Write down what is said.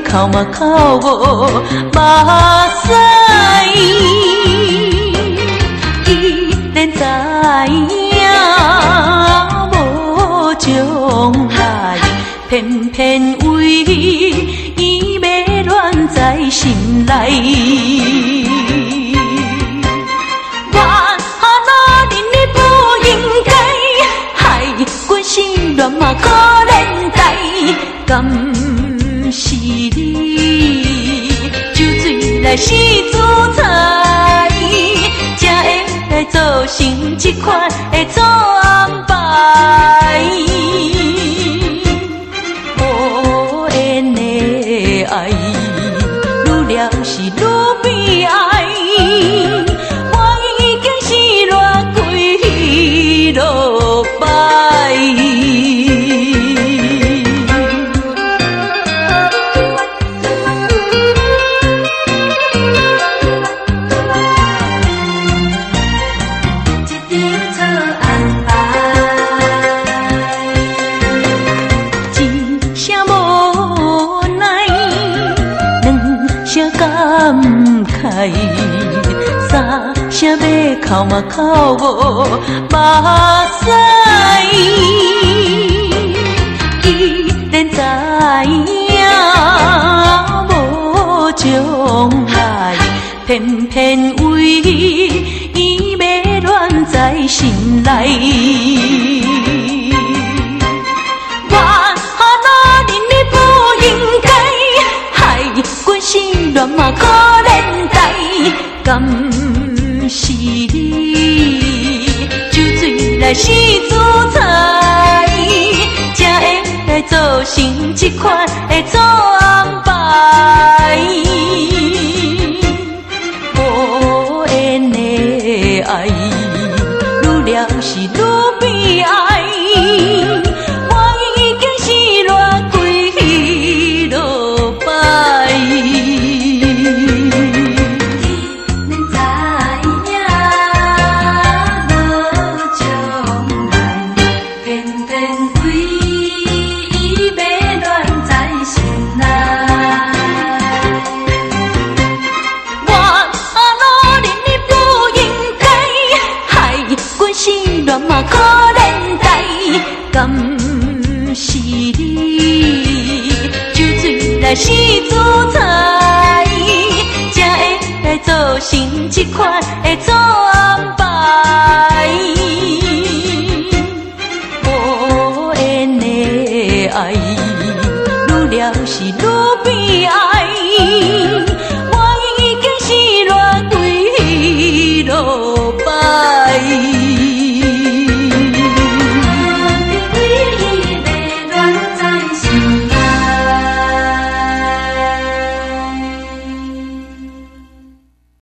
哭嘛哭無目屎。既然知影無將來，偏偏為伊欲戀在心內。原來恁你不應該，害阮失戀嘛可憐待，敢是你酒醉來死煮菜，才會來造成這款的錯安排。無緣的愛，愈了是愈悲哀。我已經失戀幾落擺。一場錯安排，一聲無奈，兩聲感慨，三聲欲哭嘛哭無目屎。既然知影無將來，偏偏為伊欲戀在心內。原來恁你不應該，害阮失戀嘛可憐待，敢是你酒醉來死煮菜，才會來造成這款的錯安排。無緣的愛，愈了是愈悲哀。我已經失戀幾落擺。既然知影無將來，偏偏為伊欲戀在心內。原來恁你不應該，害阮失戀嘛可憐待，敢是你酒醉來死煮菜，才會來造成這款的錯安排。無緣的愛，愈了是愈悲哀。